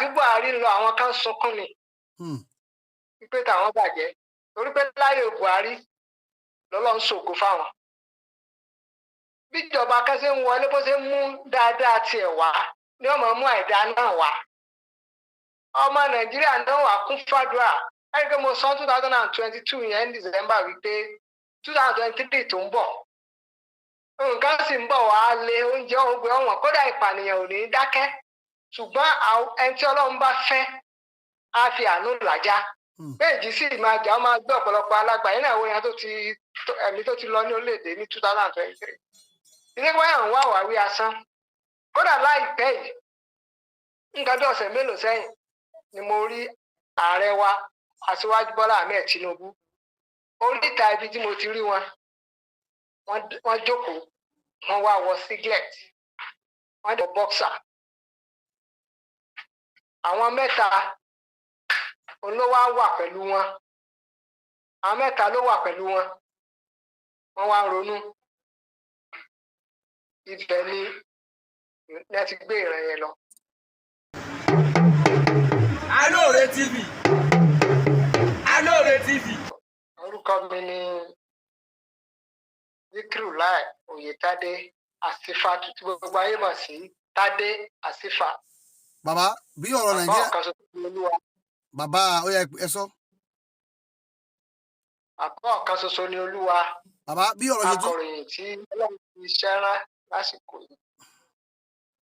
tí Buhari ń lọ, àwọn kan sunkún ni wípé táwọn bàjẹ́, torí pé láyé Buhari lọ́lọ́run ṣògo fáwọn. Bíjọba kan ṣe ń wọlé, bó ṣe ń mú dáadáa tiẹ̀ wá ni wọ́n máa mú àìdá náà wá. Ọmọ Nàìjíríà náà wà kún fàdúrà. Ẹ̀rí pé mo sọ 2022 yẹn ní December wípé 2023 tó ń bọ̀, nǹkan sì ń bọ̀ wá lé, oúnjẹ ògbé ọ̀wọ́n, kódà ìpànìyàn ò ní í dákẹ́. Ṣùgbọ́n ẹni tí Ọlọ́run bá fẹ́ á fi àánú làjá. Méjì sì máa jà, ó máa gbé ọ̀pọ̀lọpọ̀ alágbà yín náà wo yẹn tó ti ẹ̀mí tó ti lọ ní orílẹ̀-èdè ní 2023. Ilé wáyà ń wá wàwí asán. Kódà láìpẹ́ yìí, nǹkan bí ọ̀sẹ̀ mélòó sẹ́yìn ni mo rí ààrẹ wa, Aṣíwájú Bọ́lá Ahmed Tinubu. Oríta ibi tí mo ti rí wọn, wọ́n jókòó, wọ́n wá wọ singlet, wọ́n dẹ̀ boxer. Àwọn mẹ́ta òun ló wá wà pẹ̀lú wọn, àwọn mẹ́ta ló wà pẹ̀lú wọn. Wọ́n wá ń ronú. Ibẹ̀ ni ní ẹ ti gbé ìran yẹn lọ. Alóore TV, Alóore TV. Orúkọ mi ni Zikirulai Oyetade Asifa, tí gbogbo ayé mọ̀ sí Tádé Asifa. Bàbá, bí ọ̀rọ̀ Bàbá Nàìjíríà ọ̀kan ṣoṣo ní Olúwa. Bàbá, ó yẹ ẹ sọ. Bàbá ọ̀kan ṣoṣo ní Olúwa. Bàbá, bí ọ̀rọ̀ ṣe tún Akọ̀ròyìn tí Ọlọ́run fi iṣẹ́ rán lásìkò yìí.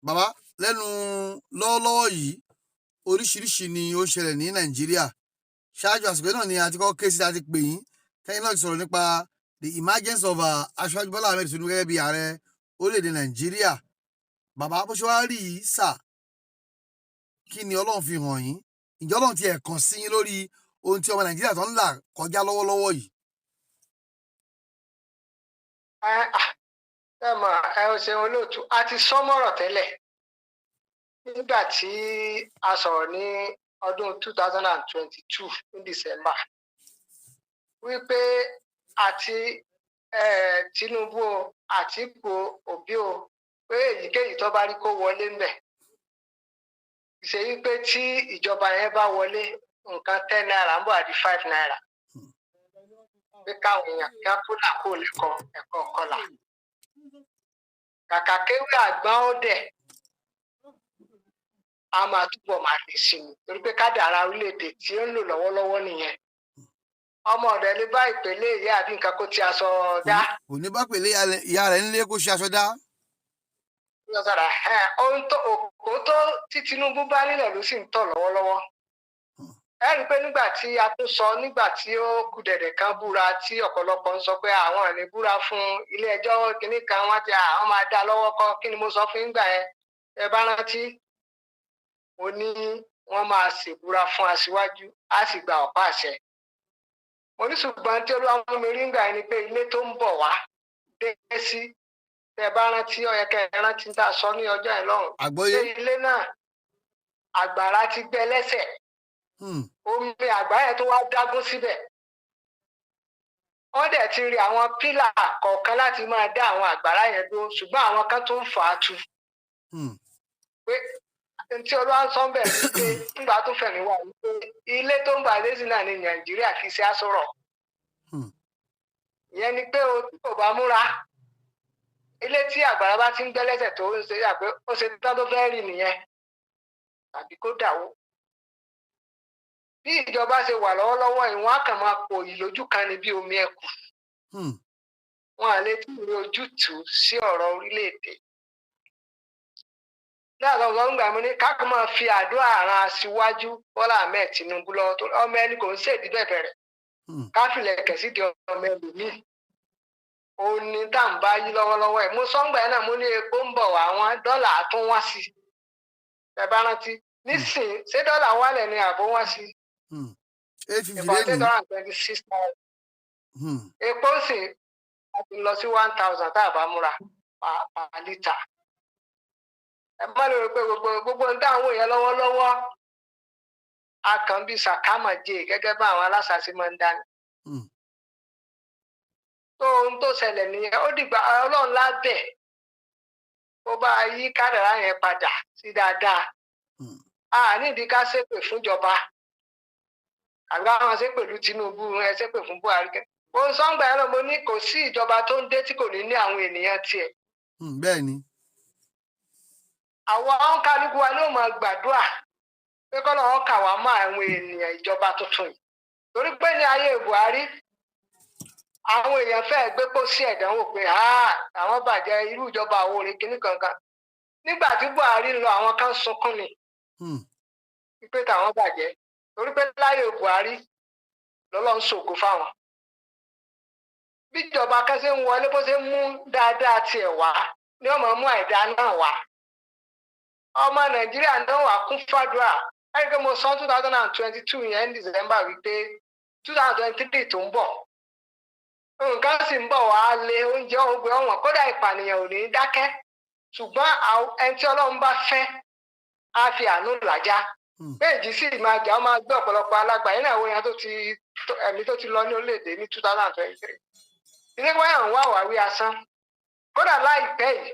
Bàbá, lẹ́nu lọ́wọ́lọ́wọ́ yìí, oríṣiríṣi ni ó ṣẹlẹ̀ ní Nàìjíríà. Ṣáájú àsìkò náà ni a ti kọ́ ké sí, a ti pè yín, tẹ́yìn náà ti sọ̀rọ̀ nípa the emergence of Aṣíwájú Bọ́lá Ahmed Tinubu gẹ́gẹ́ bí ààrẹ orílẹ̀-èdè Nàìjíríà. Bàbá, bó ṣe wá rí yìí sà, kí ni Ọlọ́run fi hàn yín? Ǹjẹ́ Ọlọ́run ti ẹ̀ kàn sí yín lórí ohun tí ọmọ Nàìjíríà tó ń là kọjá lọ́wọ́lọ́wọ́ yìí? Ẹ mọ̀, ẹ ò ṣeun olóòtú. A ti sọ mọ́rọ̀ tẹ́lẹ̀ nígbà tí a sọ̀rọ̀ ní ọdún 2022 ní December wípé àti Tinubu o, Àtíkù o, Òbí o, pé èyíkéyìí tó bá rí kó wọlé ńbẹ̀, ṣe wípé tí ìjọba yẹn bá wọlé, nǹkan ₦10 ń bọ̀ àdí ₦5, pé káwọn èèyàn kí á kó là kó lẹ́kọ̀ọ́ ẹ̀kọ́ kọlà, kàkà kéwì àgbọn ó dẹ̀ a máa túbọ̀ máa lè sí ni, torí pé kádàrá orílẹ̀-èdè tí ó ń lò lọ́wọ́lọ́wọ́ nìyẹn. Ọmọ ọ̀dẹ̀ lè bá ìpele ìyá àbí nǹkan kó ti aṣọ dá. Kò ní bá pèlè ìyá rẹ̀ ńlé kó ṣe aṣọ dá. Lọ́sàrà ẹ̀, ohun tó òkú tó tí Tinubu bá nílẹ̀ ló sì ń tọ̀ lọ́wọ́lọ́wọ́. Ẹ rí i pé nígbà tí a tún sọ, nígbà tí ó kù dẹ̀dẹ̀ kan búra, tí ọ̀pọ̀lọpọ̀ ń sọ pé àwọn ò ní búra fún, ilé ẹjọ́ kìíní kan, wọ́n ti àwọn máa dá lọ́wọ́ kọ́. Kí ni mo sọ fún yín gbà yẹn? Ẹ bá rántí, mo ní wọ́n máa ṣèbúra fún aṣíwájú, á sì gba ọ̀pá àṣẹ. Mo ní ṣùgbọ́n tí Olúwa mú mi rí ńgbà yẹn ni pé ilé tó ń bọ̀ wá dé sí, tẹ bá rántí, ó yẹ kẹ́ ẹ rántí tá a sọ ní ọjọ́ yẹn lọ́hùn Àgbọ́yé. pé ilé náà, àgbàrá ti gbẹ lẹ́sẹ̀, omi àgbá yẹn tó wá dágún síbẹ̀. Wọ́n dẹ̀ ti rí àwọn pillar kọ̀ọ̀kan láti máa dá àwọn àgbàrá yẹn dúró, ṣùgbọ́n àwọn kan tó ń fà á tu. Pé tí Olúwa ń sọ ń bẹ̀ ni pé nígbà tó fẹ̀mí wà wípé ilé tó ń bà lẹ́sìn náà ní Nàìjíríà kì í ṣe àsọ̀rọ̀. Ìyẹn ni pé o tí kò bá múra, ilé tí àgbàrá bá ti ń gbẹ́ lẹ́sẹ̀ tó ń ṣe yà pé ó ṣe tán tó fẹ́ rì nìyẹn tàbí kó dàwó. Bí ìjọba ṣe wà lọ́wọ́lọ́wọ́, ìwọ̀n á kàn máa pòyì lójú kan ní bí omi ẹ̀kú. Wọn à lè tí ì rí ojútùú sí ọ̀rọ̀ orílẹ̀-èdè. Láàrín ọ̀gbọ́n gbà mí ní ká kàn máa fi àdúrà ran Aṣíwájú Bọ́lá Ahmed Tinubu lọ́wọ́, tó ọmọ ẹni kò ń ṣèdí bẹ̀bẹ̀rẹ̀, ká filẹ̀kẹ̀ sídìí ọmọ ẹlòmíì. Ó ní tá à ń bá yí lọ́wọ́lọ́wọ́ ẹ̀. Mo sọ ń gbà yẹn náà, mo ní epo ń bọ̀ wá, àwọn dọ́là tún wá sí i. Ẹ bá rántí nísìnyí, ṣé dọ́là wálẹ̀ ni àbó wá sí? 850 About eight lẹ́nu. hundred and twenty six thousand. Epo sì a ti lọ sí 1,000 tá a bá múra per litre. Ẹ má lè rò pé gbogbo ń dá àwọn èèyàn lọ́wọ́lọ́wọ́, a kàn bí sàkámàjẹ gẹ́gẹ́ bá àwọn aláṣàṣì máa ń dání. Tó ohun tó ṣẹlẹ̀ nìyẹn. Ó dìgbà Ọlọ́run lábẹ́ ó bá yí kádàrá yẹn padà sí dáadáa. A nídìí ká ṣépè fúnjọba àbí káwọn ṣépè lu Tinubu, ẹ ṣépè fún Buhari kẹ. Ó ń sọ́ngbà ẹ̀rọ, mo ní kò sí ìjọba tó ń dé tí kò ní ní àwọn ènìyàn tiẹ̀. Bẹ́ẹ̀ ni. Àwọn kálukú wa ló máa gbàdúrà pé kọ́ lọ́wọ́ kà wá mọ́ àwọn ènìyàn ìjọba tuntun yìí, torí pé ní ayé Buhari àwọn èèyàn fẹ́ẹ́ gbé kó sí ẹ̀dánwò pé àwọn bàjẹ́, irú ìjọba àwọn òrè kìíní kankan. Nígbà tí Buhari lọ, àwọn kan sunkún ni pé táwọn bàjẹ́, torí pé láyé Buhari lọ́lọ́run ṣògo fáwọn. Bíjọba kan ṣe ń wọlé, bó ṣe ń mú dáadáa tiẹ̀ wá ni wọ́n máa mú àìdáa náà wá. Ọmọ Nàìjíríà náà wà kún fàdúrà. Ẹni pé mo sọ 2022 yẹn ní December wípé 2023 tó ń bọ̀, nǹkan sì ń bọ̀ wá lé, oúnjẹ ògbé ọ̀wọ́n, kódà ìpànìyàn ò ní dákẹ́. Ṣùgbọ́n ẹni tí Ọlọ́run bá fẹ́ á fi àánú làjá. Méjì sì máa jà, ó máa gbé ọ̀pọ̀lọpọ̀ alágbà yín náà wo yẹn tó ti ẹ̀mí tó ti lọ ní orílẹ̀-èdè ní 2023. Ilé wáyà ń wá wàwí asán. Kódà láìpẹ́ yìí,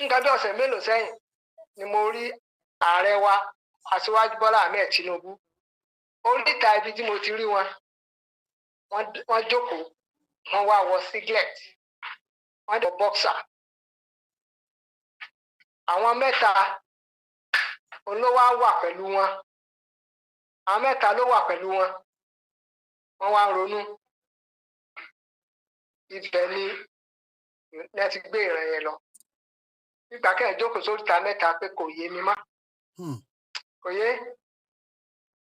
nǹkan bí ọ̀sẹ̀ mélòó sẹ́yìn ni mo rí ààrẹ wa, Aṣíwájú Bọ́lá Ahmed Tinubu, oríta ibi tí mo ti rí wọn, wọ́n jókòó, wọ́n wá wọ singlet, wọ́n dẹ̀ boxer. Àwọn mẹ́ta olówó wà pẹ̀lú wọn, àwọn mẹ́ta ló wà pẹ̀lú wọn, wọ́n wá ń ronú. Ibẹ̀ ni ní ẹ ti gbé ìran yẹn lọ. Nígbà kẹ́hìn jókòó sóríta mẹ́ta pé kò yé mi mọ́, kò yé.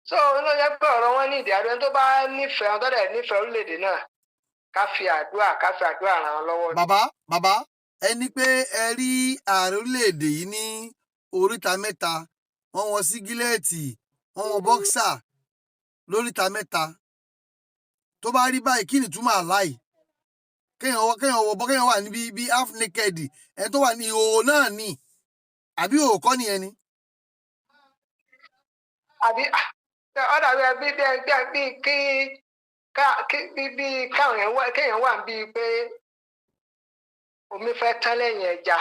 So ló yẹ pé ọ̀rọ̀ wọn ní ìdí àdúrà. Tó bá nífẹ̀ẹ́ wọn, tó dẹ̀ nífẹ̀ẹ́ orílẹ̀-èdè náà, ká fi àdúrà ràn án lọ́wọ́ ni. Bàbá, ẹ ní pé ẹ rí ààrẹ orílẹ̀-èdè yìí ní oríta mẹ́ta, wọ́n wọ singlet, wọ́n wọ boxer lóríta mẹ́ta. Tó bá rí báyìí, kí ni ìtumọ̀ àláì kéèyàn wọ kéèyàn wà níbi bí half naked, ẹni tó wà ní ìhòòhò náà ni, àbí ìhòòhò kọ́ nìyẹn ni? Àbí ọ dàbí bí bí bí bí kí ká kí bí bí káwọn èèyàn wà, kéèyàn wà bíi pé omi fẹ́ tán lẹ́yìn ẹja,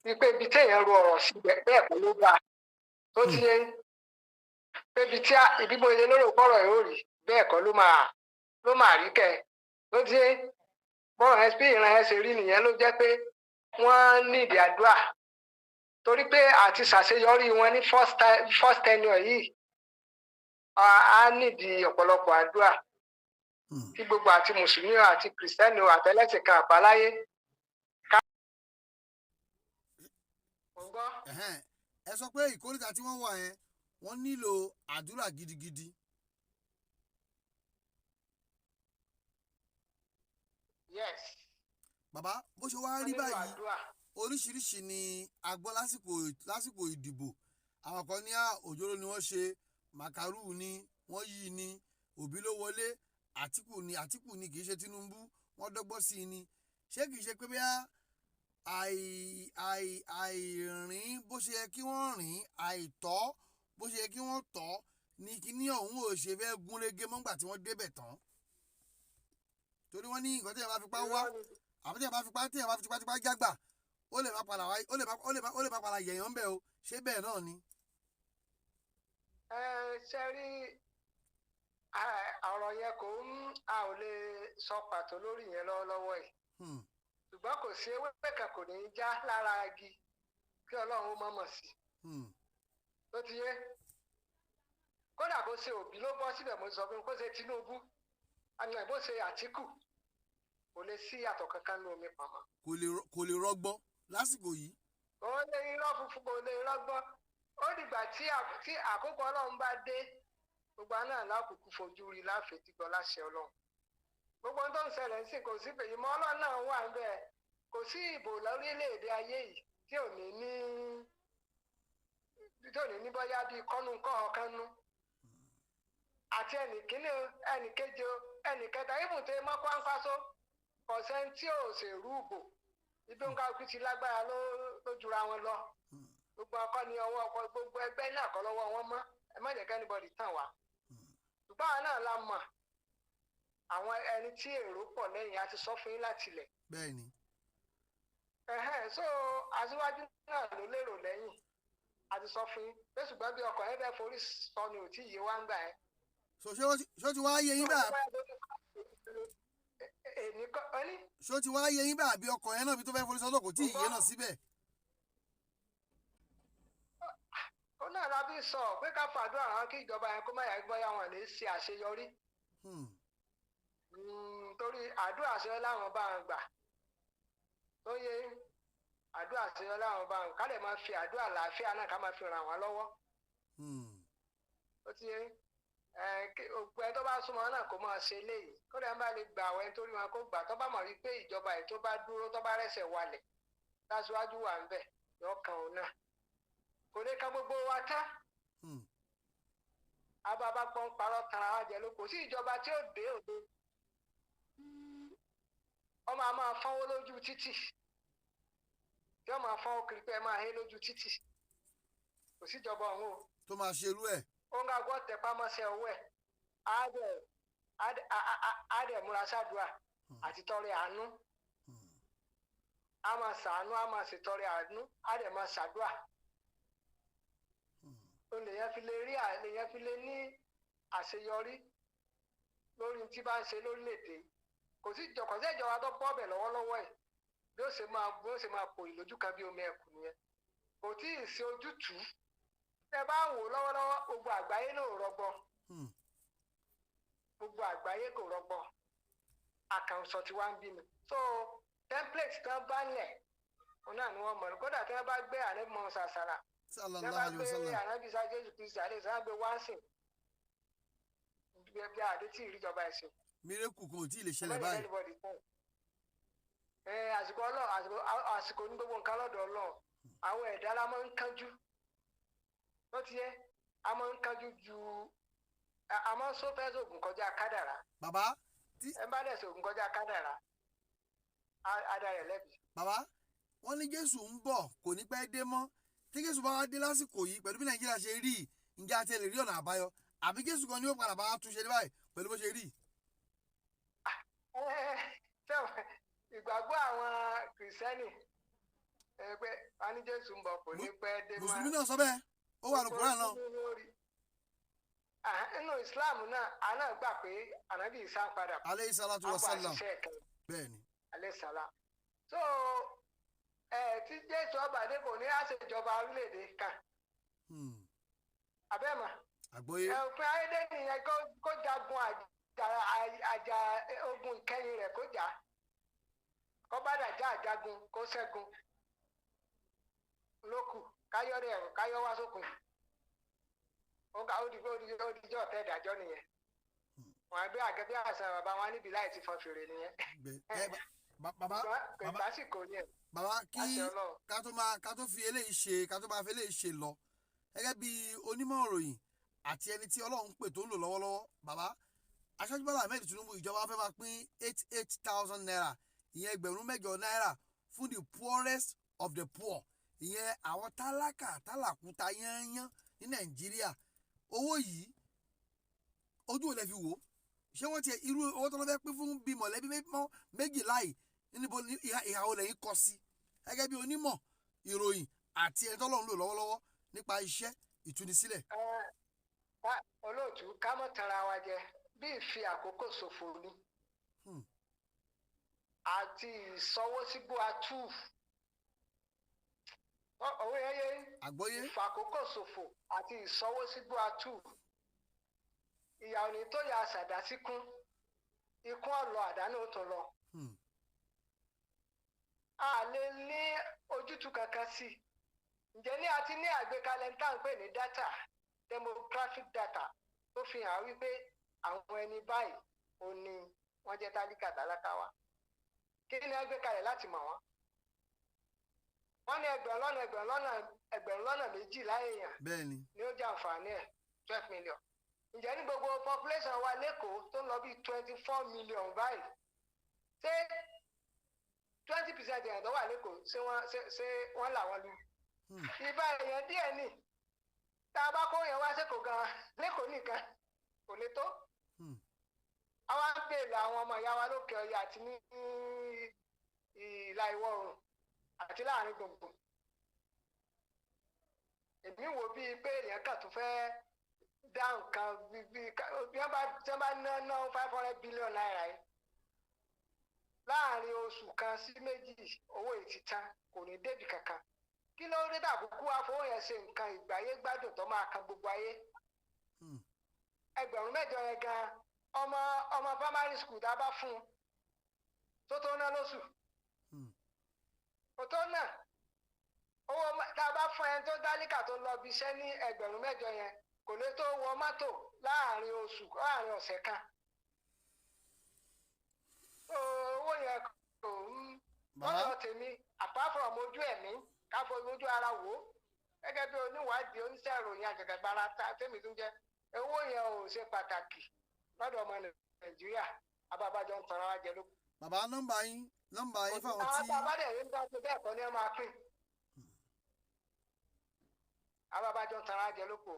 wípé ibi téèyàn ro ọ̀rọ̀ sí bẹ́ẹ̀ kọ́ ló bá tó ti yé, pé ibi tí ibi mo lè lérò pọ̀rọ̀ yóò rí bẹ́ẹ̀ kọ́ ló máa rí kẹ́. Tó ti yé bọ́rọ̀ ẹ bí ìran ẹ ṣe rí nìyẹn, ló jẹ́ pé wọ́n nídìí àdúrà, torí pé àti ṣàṣeyọrí wọn ní first time, first tenure yìí, á nídìí ọ̀pọ̀lọpọ̀ àdúrà kí gbogbo àti mùsùlùmí àti kìrìsìtẹ́nì àtẹlẹ́sìn kan àbáláyé ká. Mo ń gbọ́. Ẹ̀hẹ́n. Ẹ sọ pé ìkóríta tí wọ́n wà yẹn, wọ́n nílò àdúrà gidigidi. Yes. Bàbá, bó ṣe wá Wọ́n rí nílò báyìí, àdúrà. oríṣiríṣi ni a gbọ́ lásìkò ìdìbò. Àwọn kan ní òjòrò ni wọ́n ṣe màkàrú ni wọ́n yí ni, Òbí ló wọlé, Àtìkù ni, Àtìkù ni, kì í ṣe Tinubu, wọ́n dọ́gbọ́n sí i ni. Ṣé kì í ṣe pé bí àìrìn bó ṣe yẹ kí wọ́n rìn, àìtọ́ bó ṣe yẹ kí wọ́n tọ́ ni kíní ọ̀hún ò ṣe fẹ́ gúnrégé mọ́gbà tí wọ́n débẹ̀ tán? Torí wọ́n ní nǹkan tí èèyàn bá fipá wá, àbí tí èèyàn bá fipá, tí èèyàn bá fi tipátipá jágbà, ó lè má padà wá, ó lè má padà yẹ̀yàn ń bẹ̀ o. Ṣé bẹ́ẹ̀ náà ni? Ẹ ṣe rí ọ̀rọ̀ yẹn, kò ń a ò lè sọ pàtó lórí yẹn lọ́wọ́lọ́wọ́ yìí, ṣùgbọ́n kò sí ewé kan kò ní í já lára igi kí Ọlọ́run ó mọ̀mọ̀ sí. Tó ti yé, kódà kó ṣe Òbí ló bọ́ síbẹ̀, mo sọ fún un, kó ṣe Tinubu àmì, bó ṣe Àtíkù, kò lè sí ìyàtọ̀ kankan ní omi pamọ́. Kò lè rọgbọ lásìkò yìí. Kò lè irọ́ funfun, kò lè rọgbọ. Ó dìgbà tí àkókò Ọlọ́run bá dé, gbogbo àná lákòókò fojú rí láfẹ̀tìgbọ́ láṣẹ Ọlọ́run. Gbogbo ohun tó ń ṣẹlẹ̀ ń sìn, kò sí pé ìmọ̀ Ọlọ́run náà wà ń bẹ̀. Kò sí ìbò lórílẹ̀‐èdè ayé yìí tí ò ní bóyá bíi kọ́nu kọ́ ọ̀kan nú àti ẹnì kíní o, ẹnì kejì o, ẹnì kẹta, ibùté mọ́kànpáṣọ kọ̀sẹ́ni tí ò ṣèrú ìbò ibi nǹkan kú ti lágbára ló jura wọn lọ. Gbogbo ọkọ ni ọwọ́ ọkọ, gbogbo ẹgbẹ́ náà kọ́ lọ́wọ́ wọn mọ́. Ẹ má jẹ́ kí anybody tàn wá, ṣùgbọ́n àwọn náà la mọ̀ àwọn ẹni tí èrò pọ̀ lẹ́yìn. A ti sọ fún yín láti ilẹ̀. Bẹ́ẹ̀ ni. Ẹ̀hẹ́n, so aṣíwájú náà ló lérò lẹ́yìn. Àti sọ fún yín pé ṣùgbọ́n bí ọkọ̀ yẹn fẹ́ forí sọ ni ò tí ì yé wá ń gbà yẹn. So ṣé ó ti wá yé yín bá Èmi kọ́ ọ ní. Ṣé ó ti wá yé yín bá àbí ọkọ̀ yẹn náà bí tó fẹ́ forí sọ́dọ̀ kò tí ì yé náà síbẹ̀? Ó náà la fi sọ pé ká fàdúrà hàn kí ìjọba yẹn kó má yà gbọ́ yà wọ́n lè ṣe àṣeyọrí. Torí àdúrà àṣeyọrí láwọn bá ń gbà tó yẹ, àdúrà àṣeyọrí láwọn bá ń ká lè máa fi àdúrà làáfíà náà ká máa fi ràn wọ́n lọ́wọ́. Ó ti yẹ ògbẹ́ tó bá súnmọ́ náà kó máa ṣe léyìí, kó lè má lè gbà àwọn ẹni tó rí wọn kó gbà, tó bá mọ̀ wípé ìjọba yìí tó bá dúró, tó bá rẹ̀sẹ̀ walẹ̀, láṣíwájú wà ń bẹ̀ yọ kan òun náà, kò lè kan gbogbo wa tán. Ababa pọ́n parọ́ tara wa jẹ ló, kò sí ìjọba tí ó dé òde ọmọ a máa fọ́nwó lójú títì, tí wọ́n máa fọ́nwó kiri pé ẹ máa hé lójú títì, kò sí ìjọba ọ̀hún o tó máa ṣerú ẹ̀. Ó ń gbàgbọ́ tẹpámọ́sẹ̀ owó ẹ̀, á dẹ̀ múra ṣáàdúrà àti tọrẹ àánú, á máa ṣàánú, á máa ṣètọrẹ àánú, á dẹ̀ máa ṣàdúrà. Ó lèyàn fi lè rí, lèyàn fi lè ní àṣeyọrí lórí tí bá ń ṣe lórílẹ̀‐èdè. Kò sí ìjọba tó bọ́ ọbẹ̀ lọ́wọ́lọ́wọ́ ẹ̀, bí ó ṣe máa pò ìlójú kan bí omi ẹ̀kú nìyẹn, kò tí ì sí ojútùú. Tẹ bá ń wò lọ́wọ́lọ́wọ́, gbogbo àgbáyé náà ò rọgbọ. Gbogbo àgbáyé kò rọgbọ, àkànṣọ tí wàá ń bí mi. So template tán bá lẹ̀, òun náà ni wọ́n mọ̀. Kódà tí wọ́n bá gbé àlẹ́ mọ́ sàṣàrà, tí wọ́n Sallallahu bá alayhi gbé wa sallam. Ànábì sá Jésù Kristi àlẹ́ sá gbé wá sìn bí àdé tí ìrìjọba ẹ̀sìn. Mírèkù kan ò tí ì lè ṣẹlẹ̀ báyìí. Anybody tán. Ẹ àsìkò Ọlọ́run, àsìkò ní gbogbo nǹkan lọ́dọ̀ Ọlọ́run. Àwọn ẹ̀dá la máa ń kánjú ló ti yẹ, a máa ń kánjú ju a máa ń sọ fẹ́ sóògùn kọjá kádàrá. Bàbá tí Ẹ bá dẹ̀ sóògùn kọjá kádàrá, á dá rẹ̀ lẹ́bi. Bàbá, wọ́n ní Jésù ń bọ̀, kò ní pẹ́ dé mọ́. Tí Jésù bá wá dé lásìkò yìí, pẹ̀lú bí Nàìjíríà ṣe rí yìí, ǹjẹ́ a ti lè rí ọ̀nà àbáyọ, àbí Jésù kan ni ó padà bá wa túnṣe ní báyìí pẹ̀lú bó ṣe rí yìí? Ṣé ìgbàgbọ́ àwọn Kìrìsìtẹ́nì ẹ pé wọ́n ní Jésù ń bọ̀, kò ní pẹ́ dé mọ́. Mùsùlùmí náà sọ bẹ́ẹ̀, ó wà ní Kùránì náà. Nínú Islam náà, a náà gbà pé ànábì Ìsá ń padà bọ̀. Aleyhi salatu wa Àbọ̀ salam. àṣìṣe kan. Bẹ́ẹ̀ ni. Alẹ́ sàlá. So ẹ tí Jésù ọba dé, kò ní àṣejọba orílẹ̀-èdè kan abẹ́mọ̀. Àgbọ́yé. Ẹ òpin ayédè nìyẹn, kó jagun àjà ogun ìkẹyìn rẹ̀, kó jà, kó bá dàjà àjagun, kó ṣẹ́gun lókù, káyọ̀ rẹ̀ káyọ̀ wá sókun. Ó ga, ó di jọ́ ọ̀tẹ́ ìdájọ́ nìyẹn. Wọn àgbẹ̀ àgẹ́bí àṣà bàbá wọn níbi láì ti fọn fèrè nìyẹn. Bẹ́ẹ̀ ẹ bàbá Ṣùgbọ́n kò bàbá tásìkò yẹn. Bàbá kí Àṣẹ Ọlọ́run. ká tó fi eléyìí ṣe, ká tó máa fi eléyìí ṣe lọ, gẹ́gẹ́ bí onímọ̀ ìròyìn àti ẹni tí Ọlọ́run pè tó ń lò lọ́wọ́lọ́wọ́, bàbá Aṣáájú Bọ́lá Ahmed Tinubu, ìjọba fẹ́ máa pín 8,000 naira, ìyẹn 8,000 náírà fún the poorest of the poor, ìyẹn àwọn tálákà tálàkúta yányán ní Nàìjíríà. Owó yìí, ojú ò lè fi wò ó? Ṣé wọ́n ti irú owó tó lọ́ fẹ́ pín fún bíi mọ̀lẹ́bí méjìlá yìí, níbo ní ìhà olè yín kọ sí gẹ́gẹ́ bí onímọ̀ ìròyìn àti ẹni tọ́lọ́run lò lọ́wọ́lọ́wọ́ nípa iṣẹ́ ìtúnisílẹ̀? Ẹ, olóòtú, ká mọ̀ tanra wa jẹ, bí ìfi àkókò ṣòfò ni àti ìsọwọ́sígbó atú owó yẹn yé. Àgbọ́yé. Ìfàkókò ṣòfò àti ìsọwọ́sígbó atú, ìyà òní tó yà àṣàdá síkún, ikún ọ̀lọ́ àdánù ó tún lọ. A lè ní ojútùú kankan sí i. Ǹjẹ́ ní a ti ní àgbékalẹ̀ tá à ń pè ní data, demographic data, tó fi hàn wípé àwọn ẹni báyìí ò ní wọ́n jẹ́ tálíkà tálákà wa? Kí ni a gbé kalẹ̀ láti mọ̀ wọ́n? Wọ́n ní 12,000,000 èèyàn Bẹ́ẹ̀ ni. ni ó jẹ́ àǹfààní ẹ̀, 12 million. Ǹjẹ́ ní gbogbo population wa lẹ́kọ̀ọ́ tó ń lọ bí 24 million báyìí, ṣé 20% èèyàn tó wà lẹ́kọ̀ọ́, ṣé wọ́n làwọn lu ìbá èèyàn díẹ̀ ni? Tá a bá kó yẹn wá sẹ́kọ̀ọ́ gan lẹ́kọ̀ọ́ nìkan, kò lè tó. Àwa ń bèèrè àwọn ọmọ ìyá wa lókè ọya àti ní ìlà ìwọ̀ oòrùn àti láàrin gbùngbùn. Èmi wò bíi pé èèyàn kàn tún fẹ́ dá nǹkan bí bí wọ́n bá tí wọ́n bá ná ₦500 billion yìí láàrin oṣù kan sí méjì, owó yìí ti tán, kò ní débì kankan. Kí ló dé tàbùkù àfọwọ́ yẹn ṣe nǹkan ìgbáyé gbádùn tó máa kan gbogbo ayé? 8,000 yẹn gan, ọmọ ọmọ primary school tá a bá fún un tó tó ná lóṣù, kò tó ná. Owó tá a bá fún ẹni tó dálíkà tó lọ bí iṣẹ́ ní 8,000 yẹn, kò lè tó wọ mọ́tò láàrin oṣù, láàrin ọ̀sẹ̀ kan. So, owó yẹn kò ń Bàbá. lọ́dọ̀ tèmi, apart from ojú ẹ̀mí, ká fọ ojú ara wò ó gẹ́gẹ́ bí oníwádìí, oníṣẹ́ ìròyìn, àjàgàgbara tèmi tún jẹ́, owó yẹn ò ṣe pàtàkì lọ́dọ̀ ọmọ Nàìjíríà. Abábájọ ń tanra wa jẹ lóko. Bàbá, nọ́mbà yín fáwọn Àwọn tí tá a bá dẹ̀ ń dá tó bẹ́ẹ̀ kọ́ ni ẹ máa pín. Abábájọ ń tanra jẹ lóko.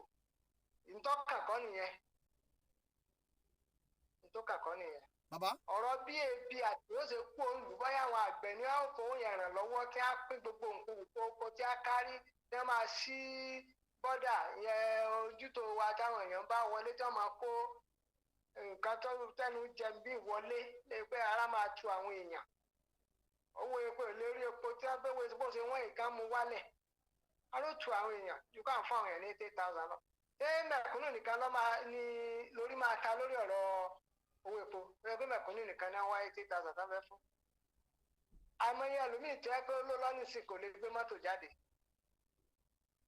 Ìtọ́kàn kọ́ nìyẹn, ìtọ́kàn kọ́ nìyẹn. Bàbá. Ọ̀rọ̀ bí ebi àti ó ṣe kú òǹlù, bóyá àwọn àgbẹ̀ ní wọ́n fowó yẹn ràn lọ́wọ́ kí á pín gbogbo nǹkan oko tí á kárí, tí wọ́n máa ṣí bọ́dà yẹn, ojútò wa, táwọn èèyàn bá wọlé, tí wọ́n máa kó nǹkan tó tẹnu jẹ bí wọlé lè pé ara máa tu àwọn èèyàn. Owó epo, ìlérí epo tí wọ́n gbé bó ṣe wọ́n, nǹkan mú wálẹ̀, ara ó tu àwọn èèyàn ju ká ń fún àwọn èèyàn ní 8000 lọ. Ṣé mẹ̀kúnnù nìkan ló máa ní lórí máa ta lórí ọ̀rọ̀ owó epo? Ẹ pé mẹ̀kúnnù nìkan ní wọ́n 80,000 tó fẹ́ fún. Àìmọye ẹlòmíì tẹ́ pé ó ló lọ́nìí kò lè gbé mọ́tò jáde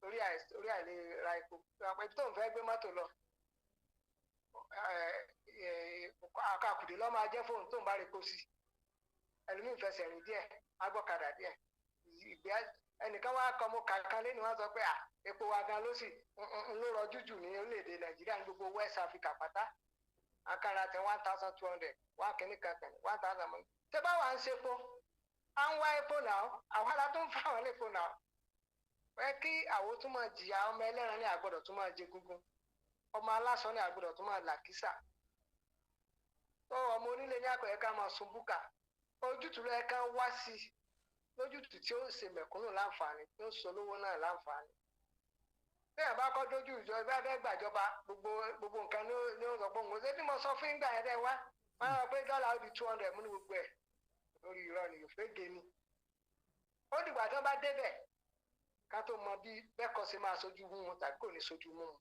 torí àìlè ra epo. Ibi tó ń fẹ́ gbé mọ́tò lọ, àkàkùdé lọ́ máa jẹ́ fóun tó ń bá repo sí. Ẹlòmíì fẹsẹ̀ rìn díẹ̀, agbọ́kadà díẹ̀, ìgbé ẹnìkan wá kọ́ mo kàkan lé ní wọ́n sọ pé à epo wa gan ló sì ń ló rọjú jù ní orílẹ̀-èdè Nàìjíríà, ní gbogbo West Africa pátá. Akara tẹ 1,200, one kìíní kan kan 1,000 mọ́. Ṣé báwa ń ṣepo, à ń wá epo náà, àwa la tún fáwọn lépo náà. Ẹ kí àwọn tún máa jìyà. Ọmọ ẹlẹ́ran ní àgbọ̀dọ̀ tún máa jẹ gúngún, ọmọ aláṣọ ní àgbọ̀dọ̀ tún máa làkísà tó, ọmọ onílé ní àkọ́yẹ ká máa sun búkà. Ojútùú rẹ ká wá sí i lójútùú tí ó ṣe mẹ̀kúnnù láǹfààní, tí ó ṣe olówó náà láǹfààní. Bẹ́ẹ̀ bá kọ́ dójú ìjọ bá fẹ́ gbàjọba, gbogbo gbogbo nǹkan ní ó sọ pé òun ṣé bí mo sọ fún ìgbà yẹn dẹ́ wá wọ́n á sọ pé dọ́là ó di 200 mú ní gbogbo ẹ̀ lórí irọ́ ni, òfégè ni. Ó dìgbà tó bá débẹ̀ ká tó mọ bí bẹ́ẹ̀ kọ́ ṣe máa sojú mú wọn tàbí kò ní sojú mú wọn.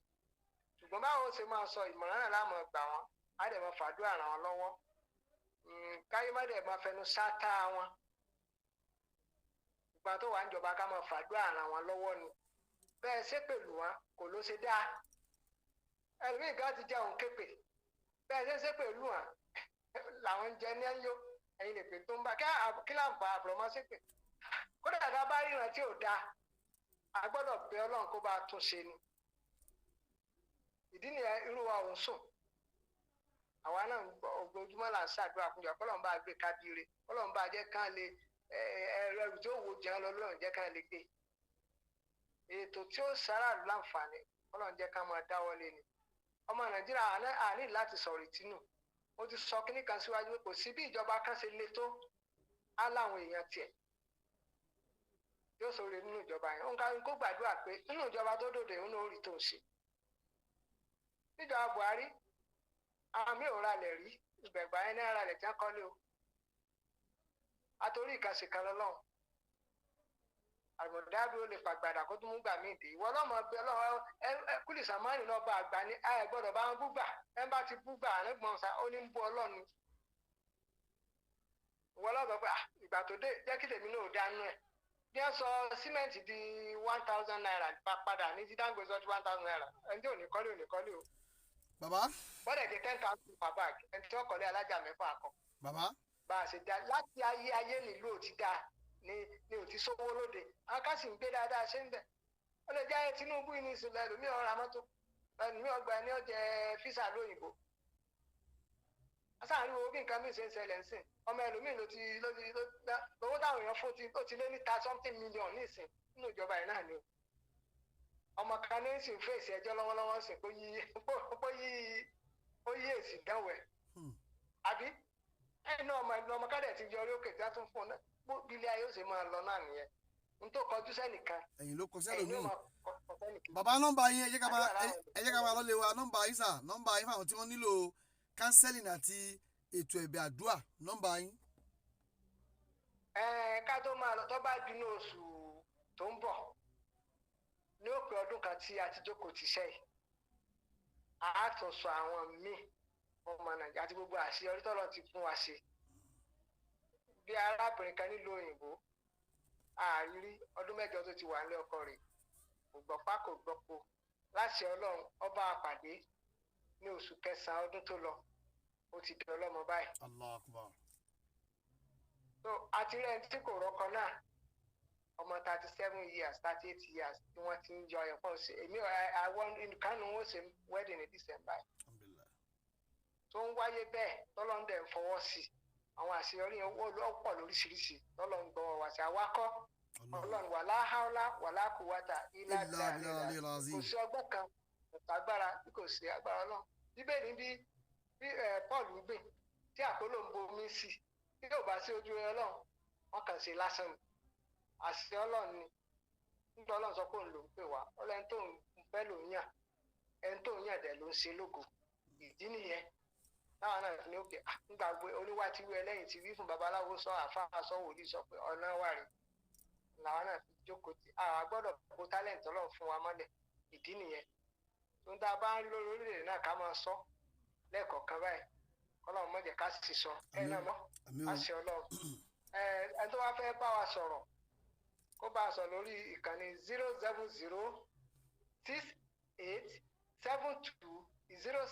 Ṣùgbọ́n báwo ṣe máa sọ ìmọ̀ràn náà láàmú gbà wọ́n, á dẹ̀ máa fàdúrà ràn wọ́n lọ́wọ́. Káyé má dẹ̀ máa fẹnu sáátá wọn. Ìgbà tó wà ń jọba, ká máa fàdúrà ràn wọ́n lọ́wọ́ ni. Bẹ́ẹ̀ ṣe pẹ̀lú wọn kò ló ṣe dáa. Ẹlòmíì gan ti jẹun képè. Bẹ́ẹ̀ ṣe ṣe pẹ̀lú wọn làwọn ń jẹ ní ẹ̀yọ́ ẹ̀yin lè pè tó ń bá kí láǹfà àbùrọ̀mọ́ ṣépè. Kódà tá a bá ríran tí ò dáa, a gbọ́dọ̀ bẹ Ọlọ́run kó bá a tún ṣe ni. Ìdí nìyẹn irú wa ò ń sùn. Àwa náà ń gbọ́ ojoojúmọ́ là ń ṣàdúrà fún ìjọba, kọ́lọ́n bá a gbé kábíire, kọ́lọ́n bá a jẹ́ kán lè ẹrù tí ó wò jẹun lọ lọ́run jẹ́ kán lè gbé. Ètò tí ó ṣaráàlú láǹfààní, kọ́lọ́n jẹ́ ká máa dáwọ́lé ni. Ọmọ Nàìjíríà á ní láti sọ̀rọ̀ ìtinú. Mo ti sọ kínní kan síwájú pé kò sí bí ìjọba kan ṣe le tó, á láwọn èèyàn tiẹ̀ yóò sọ̀rọ̀ nínú ìjọba yẹn. Òun kó gbàdúrà pé nínú ìjọba tó dòde òun ò rí tó ń ṣe. Níjọba Buhari, àwọn mi ò ralẹ̀ rí ìgbẹ̀gbà yẹn náà ralẹ̀ tí wọ́n kọ́lé o. Àtòrí ìkànsì kan lọ́lọ́run àrùmọ̀dábí ó lè fàgbàdà kó tún mú gbà mí dé. Ìwọ ọlọ́mọ bẹ ọlọ́run ẹ kúlì sàmánì náà bá àgbà ní ẹ gbọ́dọ̀ bá wọn búgbà. Ẹ bá ti búgbà àrẹ́gbọ̀n sa ó ní ń bú ọlọ́run. Ìwọ ọlọ́mọ pé ìgbà tó dé jẹ́ kí tèmi náà dánú ẹ̀. Bí wọ́n sọ símẹ́ǹtì di ₦1,000 padà ní ti Dangote sọ di ₦1,000, ẹni tí ò ní kọ́lé ò ní kọ́lé o. Bàbá. Bọ́dẹ̀ di 10,000 per bag, ẹni tí wọ́n kọ́lé alájà mẹ́fà kọ. Bàbá. Bá a ṣe dá láti ayé ayé nílùú ò ti dáa ni ni ò ti sówó lóde. Àwọn ká sì ń gbé dáadáa ṣe ń bẹ̀. Ó lè jẹ́ Tinubu ní ìsìnlẹ̀, ẹlòmíì ọ̀rọ̀ amọ́tò, ẹlòmíì ọgbà ẹni ọ̀jẹ̀ físà lóyìnbó. Asáàrin wo bí nǹkan mi ṣe ń ṣẹlẹ̀ ń sìn. Ọmọ ẹlòmíì ló ti lówó táwọn èèyàn fún ti ó ti lé ní ta something million ní ìsìn nínú ìjọba yìí náà ni o. Ọmọ kan ní sì ń fèsì ẹjọ́ lọ́wọ́lọ́wọ́ sìn kó yí ó yí èsì dánwò ẹ̀. Àbí ẹ̀yin náà, ọmọ ọmọ kádẹ̀ ti yọrí òkè tí wọ́n tún fún un náà. Bí ilé ayé ó ṣe máa lọ náà nìyẹn. N tó kọjú sẹ́nìkan ẹ̀yìn ló kọ ẹ̀yìn ló sẹ́lòmíì. máa kọ. fẹ́nìkejì. Bàbá, nọ́mbà yín, ẹ jẹ́ ká máa Àdúrà láwọn ẹ jẹ́ ká máa lọ́lé wa. Nọ́mbà yín sà, nọ́mbà yín fáwọn tí wọ́n nílò counseling àti ètò ẹ̀bẹ̀ àdúrà, nọ́mbà yín. Ẹ ká tó máa lọ, tó bá dínú oṣù tó ń bọ̀ ní òpin ọdún kan tí a ti jókòó ti ṣe yìí, a tún sọ àwọn míì ọmọ Nàìjíríà àti gbogbo àṣeyọrí tọ́lọ́ ti fún wa ṣe. Bí arábìnrin kan nílùú òyìnbó, àrírí ọdún 8 tó ti wà nílé ọkọ rẹ̀, kò gbọ́pá kò gbọ́po. Láṣẹ Ọlọ́run, ọba àpàdé ní oṣù kẹsàn-án ọdún tó lọ, ó ti di ọlọ́mọ báyìí. Allah akbar. So àti rẹ̀ tí kò rọ́kọ náà, ọmọ 37 years, 38 years tí wọ́n ti ń yọ ẹ̀pọ̀n ṣe. Èmi àwọn ìkànnì wọn ṣe wedding ní December Alhamdulillah. tó ń wáyé bẹ́ẹ̀. Tọ́lọ́ndẹ̀ ń fọwọ́ sí i. Àwọn àṣeyọrí yẹn wọ́n lọ́pọ̀ lóríṣiríṣi tọ́lọ́ ń gbọ́ wá sí awakọ́. Ọlọ́run, wàlá haúlá wàlá kùwàtà ilá Illa billahi al-azim. Kò sí ọgbọ́n kan, kò agbára bí kò sí agbára Ọlọ́run. Bíbélì bí Paul ń gbìn tí àpólò ń bomi sí, tí yóò bá sí ojú rẹ Ọlọ́run, wọn kàn ṣe lásán ni. Àṣẹ Ọlọ́run ni. Nígbà Ọlọ́run sọ pé òun ló ń pè wá, Ọlọ́run tó ń fẹ́ ló ń yàn, ẹni tó ń yàn dẹ̀ ló ń ṣe lógo. Ìdí nìyẹn táwọn náà fi ní òkè nígbà gbé oníwà tí wí ẹlẹ́yìn ti wí fún babaláwo, sọ àfáà, sọ wòlíì, sọ pé ọ̀nà wà rè làwọn náà fi jókòó tí àwa gbọ́dọ̀ kó talent Ọlọ́run fún wa mọ́lẹ̀. Ìdí nìyẹn tó ń tá a bá ń rí lórí orílẹ̀-èdè náà, ká máa sọ lẹ́ẹ̀kọ̀ọ̀kan báyìí. Kọ́lọ́run má jẹ́ ká sì sọ ẹ náà mọ́. Àmín o. Àṣẹ Ọlọ́run. Ẹ ẹni tó bá fẹ́ bá wa sọ̀rọ̀, kó bá a sọ lórí ìkànnì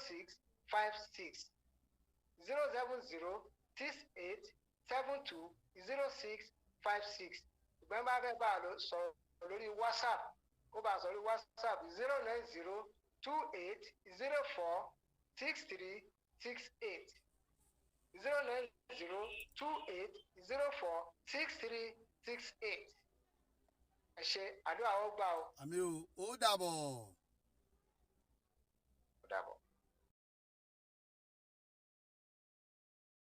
07068720656, 07068720656. Ìgbọ́n bá fẹ́ bá a lọ sọ̀rọ̀ lórí WhatsApp, kó bá a sọ lórí WhatsApp 09028046368, 09028046368. Ẹ ṣe, àdúrà ó gbà o. Àmín o, ó dàbọ̀.